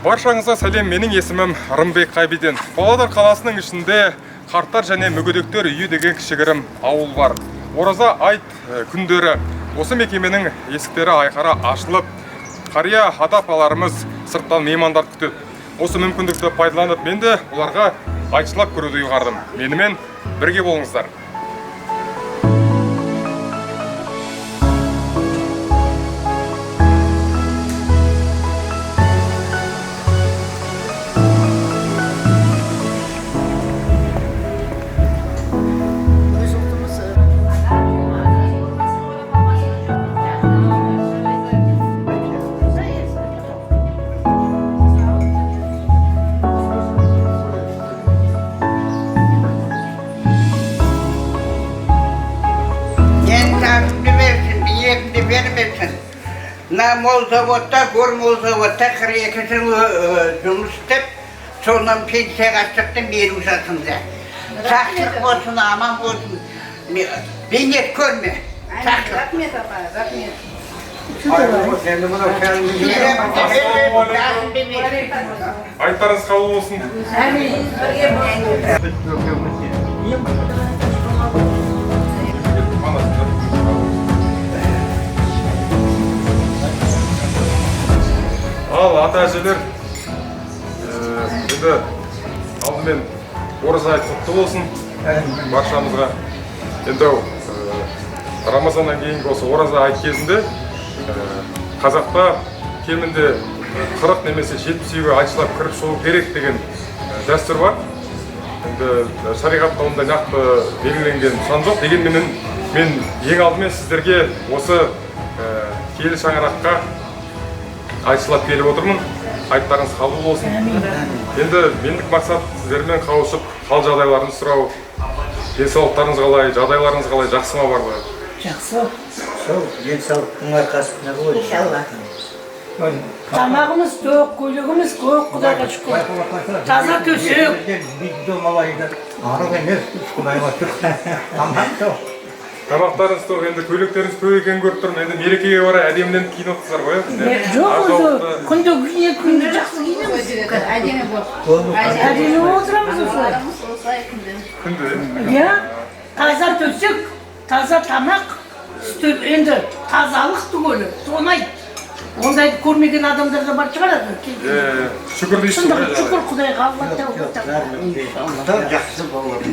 Баршаңызға сәлем, менің есімім Рымбек Қабиден. Павлодар қаласының ішінде қарттар және мүгедектер үйі деген кішігірім ауыл бар. Ораза айт күндері осы мекеменің есіктері айқара ашылып, қария ата апаларымыз сырттан меймандарды күтеді. Осы мүмкіндікті пайдаланып, мен де оларға айтшылап көруді ұйғардым. Менімен бірге болыңыздар. Өз ұлтымыз. Мен берсін, билетімді бермесін. Мына молзаводта, гормолзаводта 42 жыл жұмыс істеп, сонан пенсияға шықтым 50 жасымда. Сақтық болсын, аман болсын. Бейнет көрме. Сақтық. Рахмет, апа, рахмет. Билетімді бермесін, жасымды берсін. Айттарыңыз қабыл болсын. Бірге болсын. Ал ата әжелер, енді алдымен ораза айт құтты болсын баршамызға. Енді рамазаннан кейінгі осы ораза айт кезінде қазақта кемінде 40 немесе 70 үйге айтшылап кіріп шығу керек деген дәстүр бар. Енді шариғатта ондай нақты белгіленген сан жоқ. Дегенменен мен ең алдымен сіздерге осы киелі шаңыраққа айтшылап келіп отырмын. Айттарыңыз қабыл болсын. Енді мендік мақсат сіздермен қауышып, хал жағдайларын сұрау. Денсаулықтарыңыз қалай, жағдайларыңыз қалай, жақсы ма барлығы? Жақсы. Сол денсаулықтың арқасында ғой. Иншалла. Тамағымыз тоқ, көйлегіміз көк, Құдайға шүкір. Таза төсек. Арық емес, Құдайға шүкір. Тамақ тоқ. Тамақтарыңыз тоқ, енді көйлектеріңіз көп екенін көріп тұрмын. Енді мерекеге орай әдеміленіп киініп отырсыздар ғой, иә? Жоқ, Ақ өзі жаулықты. күнде киіне, күнде жақсы киінеміз. Әдемі болып. Әдемі болып отырамыз осылай. Осылай күнде. Күнде, Иә, таза төсек, таза тамақ, үстел, енді тазалық түгелі, тонайды. Ондайды көрмеген адамдар да бар шығар. Иә, шүкір дейсіз Шындық, ғой, шүкір Құдайға, Алла тәуба. Жақсы болады.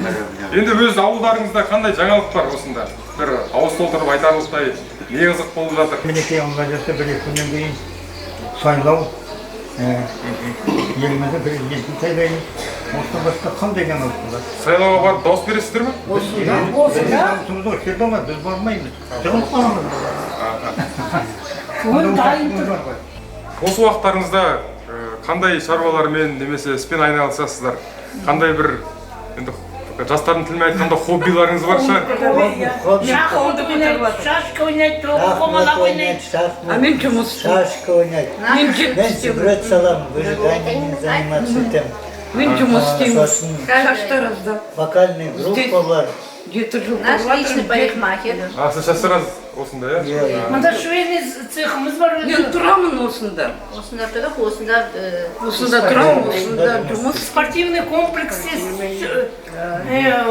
Енді өз ауылдарыңызда қандай жаңалық бар осында? Бір ауыз толтырып айтарлықтай не қызық болып жатыр? Мінекей, алла жазса, бір екі күннен кейін сайлау, еліміздің президентін сайлаймыз. Осыдан басқа қандай жаңалық болады? Сайлауға барып дауыс бересіздер ме? Осында. Дауысымыз осы жерде болады, біз бармаймыз. Жығылып қаламыз. Ой, дайын тұр. Осы уақыттарыңызда қандай шаруалармен немесе іспен айналысасыздар? Қандай бір енді жастардың тілімен айтқанда хоббиларыңыз бар шығар? Шахмат ойнайды, шашка ойнайды, тоғызқұмалақ ойнайды. А мен жұмыс істеймін. Шашка ойнайды. Мен жұмыс Мен істеймін. сурет саламын, выжиганиемен заниматься етемін. Мен жұмыс істеймін. Сосын Шаштаразда. вокальный группа бар. 7 жыл Наш тұрып личный жатырмын. парикмахер. А, сіз шаштараз осында, иә? Иә. Мында швейный цехымыз бар Мен өзі. тұрамын осында. Осында тұрып, осында Осында тұрамын, осында жұмыс. Спортивный комплекс,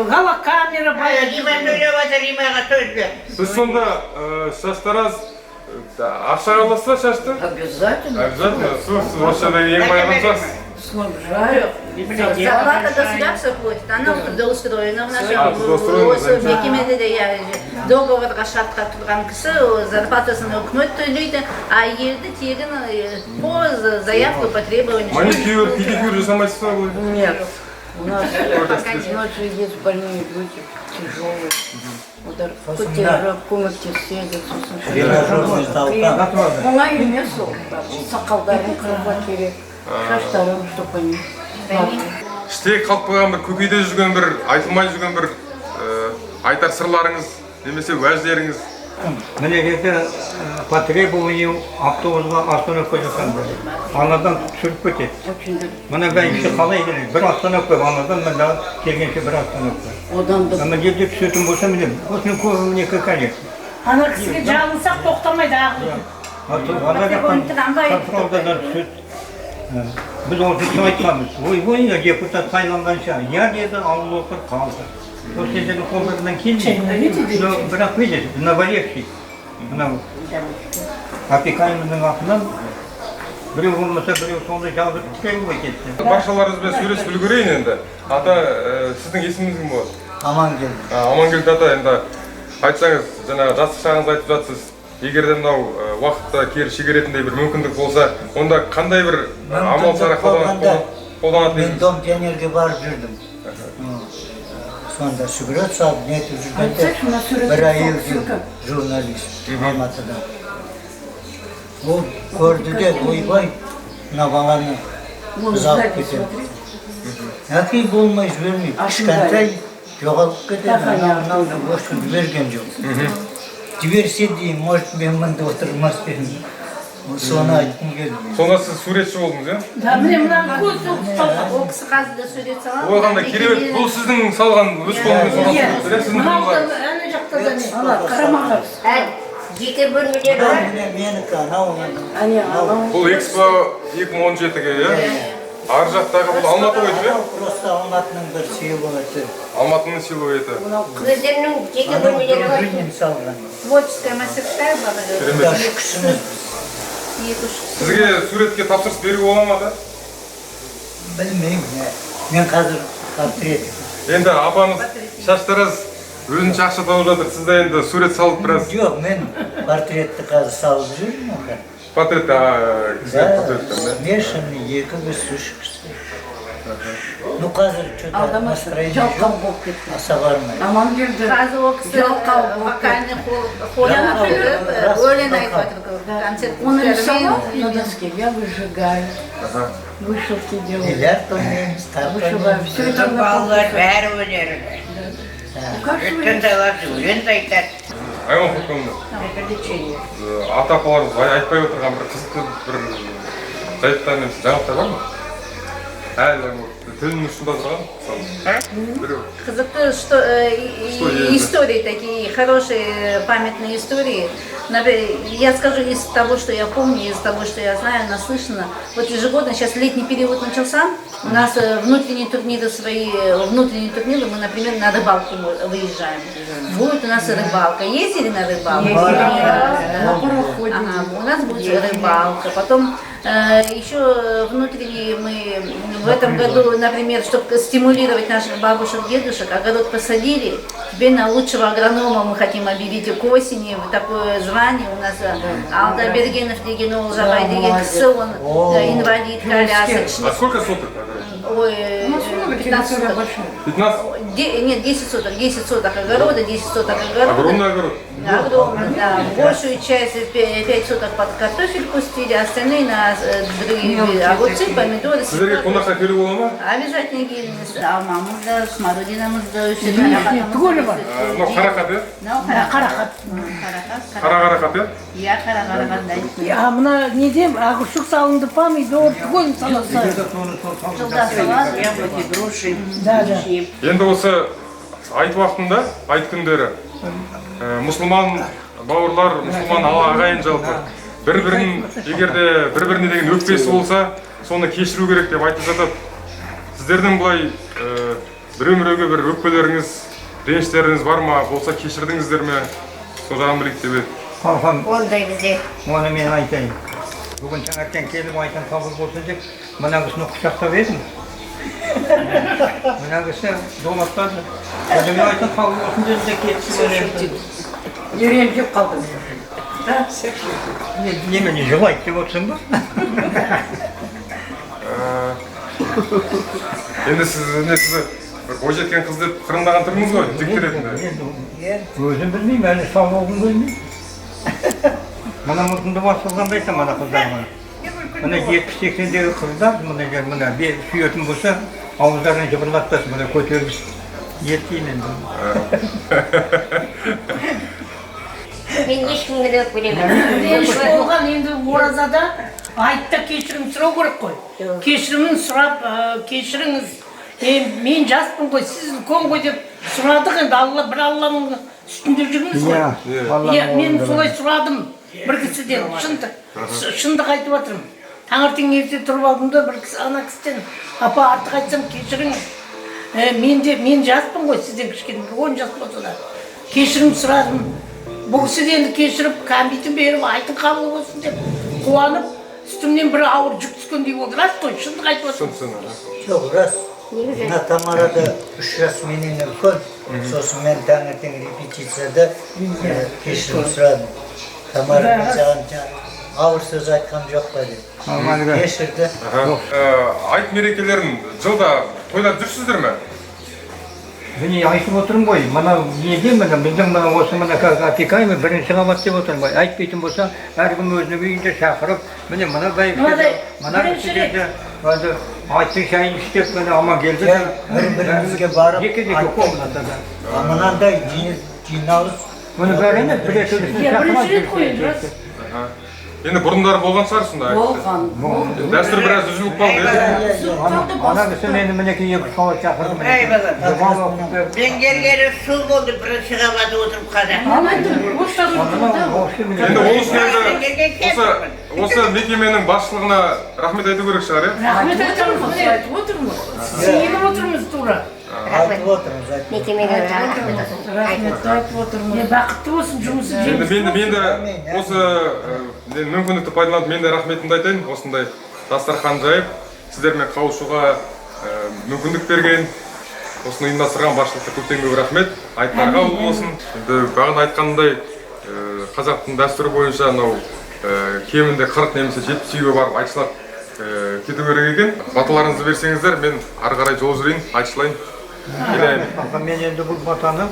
голокамера бар. Рима сөйлеп жатыр, Римаға сөз бер. Сіз сонда шаштараз ақшаға аласыз ба шашты? Обязательно. Обязательно. Сіз осы жерде ең бай адамсыз. Снабжаю. Зарплата государство платит, она трудоустроена в нашем А, трудоустроена, осы замечательно. мекемеде де, иә, договорға, шартқа тұрған кісі, зарплатасын үкімет төлейді, а елді тегін, по заявку, по требованию. Маникюр, педикюр жасамайсыз ба былай? Нет. У нас же есть больные люди, тяжелые. Олар көтеріп, көмектеседі, сосын. Тренажерный залда. Оңай емес ол. Сақалдарын қыруға керек. Шаштарын, чтобы они. Іште қалып қойған бір көкейде жүрген бір айтылмай жүрген бір айтар сырларыңыз немесе уәждеріңіз? Міне жерде по требованию автобусға остановка жасаңдар. Анадан түсіріп кетеді. Очень далеко. Мына бәйгесі қалай келеді? Бір остановка, анадан мында келгенше бір остановка. Одан да Ана жерде түсетін болса, міне, осының көбі міне конечно. Ана кісіге жалынсақ тоқтамайды ағыл. Ана жақтан Трамвай. контролдадан түседі. Біз осыны айтқанбыз. Ой, депутат сайланғанша, я деді, ауыл отыр қалды. Сол сендердің қолдарынан келмейді. Но бірақ, видишь, наболевший. Мынау опекаемының атынан біреу болмаса, біреу соны жазып біткен ғой, кетті. Баршаларыңызбен сөйлесіп үлгерейін енді. Ата, сіздің есіміңіз кім болады? Амангелді. Амангелді ата, енді айтсаңыз, жаңағы жастық шағыңызды айтып жатсыз. Егер де мынау уақытта кері шегеретіндей бір мүмкіндік болса, онда қандай бір амал шара Мүмкіндік болғанда қолданатын мен едіңіз? Дом пионерге барып жүрдім. Сонда сурет салып нетіп жүргенде Айтсайшы, мына суретті бір әйел сол келді, сука. журналист Алматыдан. Ол көрді де, ойбай, мына баланы біз алып кетеміз. Әкей болмай жібермейді. Кішкентай жоғалып кетеді, анау мынау деп ешкім жіберген жоқ. Жіберсе деймін, может, мен мында отырмас едім. Соны айтқым келді. Сонда сіз суретші болдыңыз, иә? Да, міне, мына көз салған. Ол кісі қазір де сурет салады. Ой, қандай керемет! Бұл сіздің салған, өз қолыңызбен салған Иә. суреттер, иә, сіздің Мынау да туындыларыңыз. ана жақта да не қарама-қарсы. Жеке бөлмелер Мынау бар. міне менікі, анау Әне, анау. Бұл Экспо 2017-ге, иә? Ар жақтағы бұл Алматы ғой, иә? Анау просто Алматының бір силуэті. Алматының силуэті. Өздерінің жеке Анау бөлмелері бар. Дружинин салған. Творческая мастерская бар. Керемет. Мұнда үш кісіміз. Екі, үш кісі. Сізге суретке тапсырыс беруге бола ма, ата? Білмеймін. Мен қазір портрет. Енді апамыз шаштараз, өзінше ақша тауып жатыр. Сіз де енді сурет салып біраз Жоқ, мен портретті қазір салып жүрмін оған. Портрет, а, кісілер Да, портреттер, да? смешанный, екі кісі, үш кісі. Ну, қазір что-то Алдамашы, настроение жалқау жоқ, болып кетті. аса бармайды. Амангелді. Қазір ол кісі Жалқау болып вокальный хор Я, құрып, рас, өлең жалқау. айтып жатыр. Концерт Он рисовал көтермен. на доске, я выжигаю. Вышивки делаю. Бильярд ойнаймыз, карта Вышиваю. ойнаймыз. Все это на Балалар полке. бәрі өнерлі. Как Үлкен талап өлең де айтады. Айман Хукмовна, Это лечение. Ата апаларымыз айтпай отырған бір қызықты бір жайттар немесе жаңалықтар бар ма? Әлі вот тілінің ұшында тұрған, мысалы, біреу. Қызықты, что, Что есть? Истории такие, хорошие памятные истории. Например, я скажу из того, что я помню, из того, что я знаю, наслышана. Вот ежегодно, сейчас летний период начался, у нас внутренние турниры свои, внутренние турниры, мы, например, на рыбалку выезжаем. Будет у нас рыбалка. Ездили на рыбалку? Ездили. На пароходе. Ага, у нас будет рыбалка. Потом еще внутренние мы в этом году, например, чтобы стимулировать наших бабушек, дедушек, огород посадили, теперь на лучшего агронома мы хотим объявить к осени вот такое звание у нас Алдабергенов деген Олжабай деген кісі, он инвалид, колясочник. А сколько соток огород? Ой, У нас много, 15 территория соток. большая. 15? Нет, 10 соток, 10 соток огорода, 10 соток огорода. Огромный огород. Огромный, да. Большую часть, 5 соток под картофель пустили, остальные на другие Мелкие огурцы, такие. помидоры. Сіздерге қонаққа келуге бола ма? Обязательно келіңіз. Алмамыз да, смородинамыз да өседі. Нет, түгелі бар. Мынау қарақат, иә? Мынау Да, қарақат. Қарақат. Қара қарақат, иә? Иә, қара қарақат. А мына неде огурчик салынды, помидор, түгел салады. Жылда салады. Яблоки, груши, Да. вишни. Енді осы айт уақытында, айт күндері мұсылман бауырлар, мұсылман ағайын жалпы бір бірін, егер де бір біріне деген өкпесі болса, соны кешіру керек деп айтып жатады. Сіздердің былай біреу біреуге бір өкпелеріңіз, реніштеріңіз бар ма? Болса, кешірдіңіздер ме? Сол жағын білейік деп едік. Қалқам, Ондай бізде. Оны мен айтайын. Бүгін таңертең келіп, айтан қабыл болсын деп, мына кісіні құшақтап едім. Мына кісі долаптады. Енді мен айтан қабыл болсын дедім де кетті. Не ренжіп қалдым. Немене, жылайды деп отырсың ба? Енді сіз не, сізді бір бойжеткен қыз деп қырындаған түріңіз ғой, жігіт ретінде. Енді өзім білмеймін, әлі сау болғым келмейді. Мына мұртымды басылғанда айтамын ана қыздарға. Мына 70-80-дегі қыздар, мына жер, мына сүйетін болса, ауыздарынан жыбырлатпасын, мына көтергіш ертеймін енді. Мен ешкімге де өкпелемеймін. Реніш болған енді оразада айтта кешірім сұрау керек қой. Кешірімін сұрап, кешіріңіз. Мен жаспын ғой, сіз үлкен ғой деп сұрадық енді, Алла бір, Алланың үстінде жүрміз ғой. Иә, Иә, мен солай сұрадым бір кісіден, шындық, шындық айтып жатырмын. Таңертең ерте тұрып алдым да бір кісі, ана кісіден, апа, артық айтсам кешіріңіз. Мен де, мен жаспын ғой сізден кішкене, бір 10 жас болса да. Кешірім сұрадым. Бұл кісі де енді кешіріп, кәмпитін беріп, айтың қабыл болсын деп қуанып, үстімнен бір ауыр жүк түскендей болды. Рас қой, шындық айтып отырмын. Шын, аха. Жоқ, рас. Мына Тамара да 3 жас менен үлкен. Сосын мен таңертең репетицияда кешірім сұрадым. Тамара, мен саған ауыр сөз айтқан жоқ па деп. Кешірді. Аха. Айт мерекелерін жылда тойлап жүрсіздер ме? Міне, айтып отырмын ғой, мына неде, міне, біздің мына осы, мына как опекаемый бірінші қабат деп отырмын ғой. Айтпайтын болса, әркім өзінің үйінде шақырып, міне, мына бәйбіше, Мынадай мына бірінші рет. кісілерді енді айттың шайын ішіп, міне, аман келді. Жай бір-бірімізге барып Жеке жеке айттық. Комнатада. А мынандай жиналыс Мұны бәрі емес, бірінші Иә, бірінші рет қой енді, рас. Аха. Енді бұрындары болған шығар сондай. Болған. Дәстүр біраз үзіліп қалды, иә? Ана кісі мені, мінекей, екі қабат шақырды. Ай, балам. Дұға оқып берді. Мен келгелі жыл болды, бірінші қабатта отырып қазақ. Енді ол үшін енді осы мекеменің басшылығына рахмет айту керек шығар, иә? Рахмет айтамыз, міне, Айтып отырмыз. сеніп отырмыз тура. Айтып отырмыз, айтып Мекемеге рахмет болсын. Рахмет айтып отырмыз. Е, бақытты болсын, жұмысы Енді жемісті мен де, мен болсын. де осы мен мүмкіндікті пайдаланып, мен де рахметімді айтайын. Осындай дастархан жайып, сіздермен қауышуға мүмкіндік берген, осыны ұйымдастырған басшылыққа көптен көп рахмет. Айттарға қабыл болсын. Енді бағана айтқанымдай, қазақтың дәстүрі бойынша мынау кемінде 40 немесе 70 үйге барып айтшылап кету керек екен. Баталарыңызды берсеңіздер, мен ары қарай жол жүрейін, айтшылайын. Келейін. Мен енді бұл батаны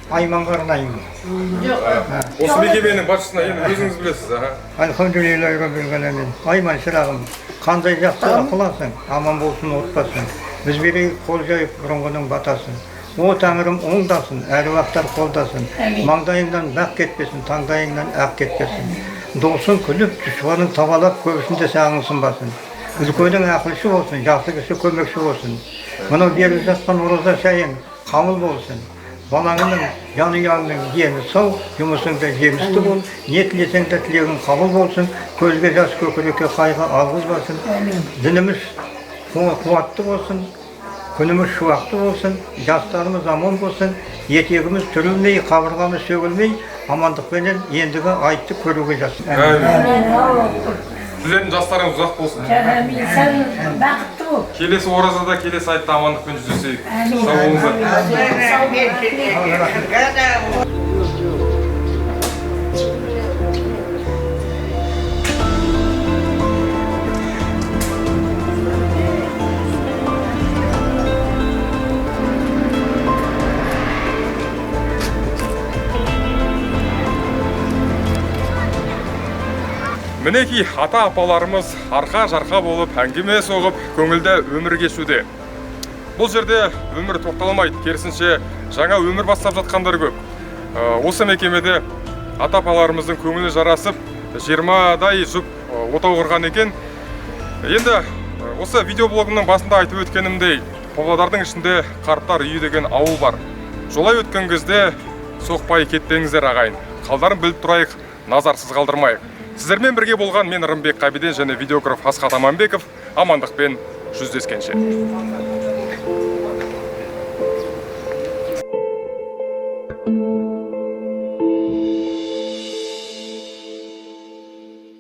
Айманға арнаймын. Осы мекеменің басшысына, енді өзіңіз білесіз, аха. Альхамдулиллахи раббил ғаламин. Айман шырағым, қандай жақсы ықыласың, аман болсын отбасың. Біз берейік қол жайып бұрынғының батасын. О тәңірім оңдасын, әруақтар қолдасын. Маңдайыңнан бақ кетпесін, таңдайыңнан ақ кетпесін. Досың күліп, дұшпаның табалап, көбісінде сағың сынбасын. Үлкенің ақылшы болсын, жақсы кісі көмекші болсын. Мынау беріп жатқан ораза шайың қабыл болсын. Балаңның, жанұяңның дені сау, жұмысыңда жемісті бол, не тілесең де тілегің қабыл болсын, көзге жас, көкірекке қайғы алғызбасын. Дініміз қуатты болсын, күніміз шуақты болсын, жастарымыз аман болсын, етегіміз түрілмей, қабырғамыз сөгілмей, амандықпенен ендігі айтты көруге жазсын. Әмин. Сіздердің жастарыңыз ұзақ болсын. Әмин, сен бақытты бол. Келесі оразада, келесі айтта амандықпен жүздесейік. Сау болыңыздар. Рахмет сіздерге. Қырға да Мінекей, ата апаларымыз арқа жарқа болып әңгіме соғып, көңілді өмір кешуде. Бұл жерде өмір тоқталмайды, керісінше жаңа өмір бастап жатқандар көп. Осы мекемеде ата апаларымыздың көңілі жарасып, 20-дай жұп отау құрған екен. Енді осы видеоблогымның басында айтып өткенімдей, Павлодардың ішінде Қарттар үйі деген ауыл бар. Жолай өткен кезде соқпай кетпеңіздер, ағайын. Қалдарын біліп тұрайық, назарсыз қалдырмайық. Сіздермен бірге болған мен, Рымбек Қабиден, және видеограф Асхат Аманбеков. Амандықпен жүздескенше.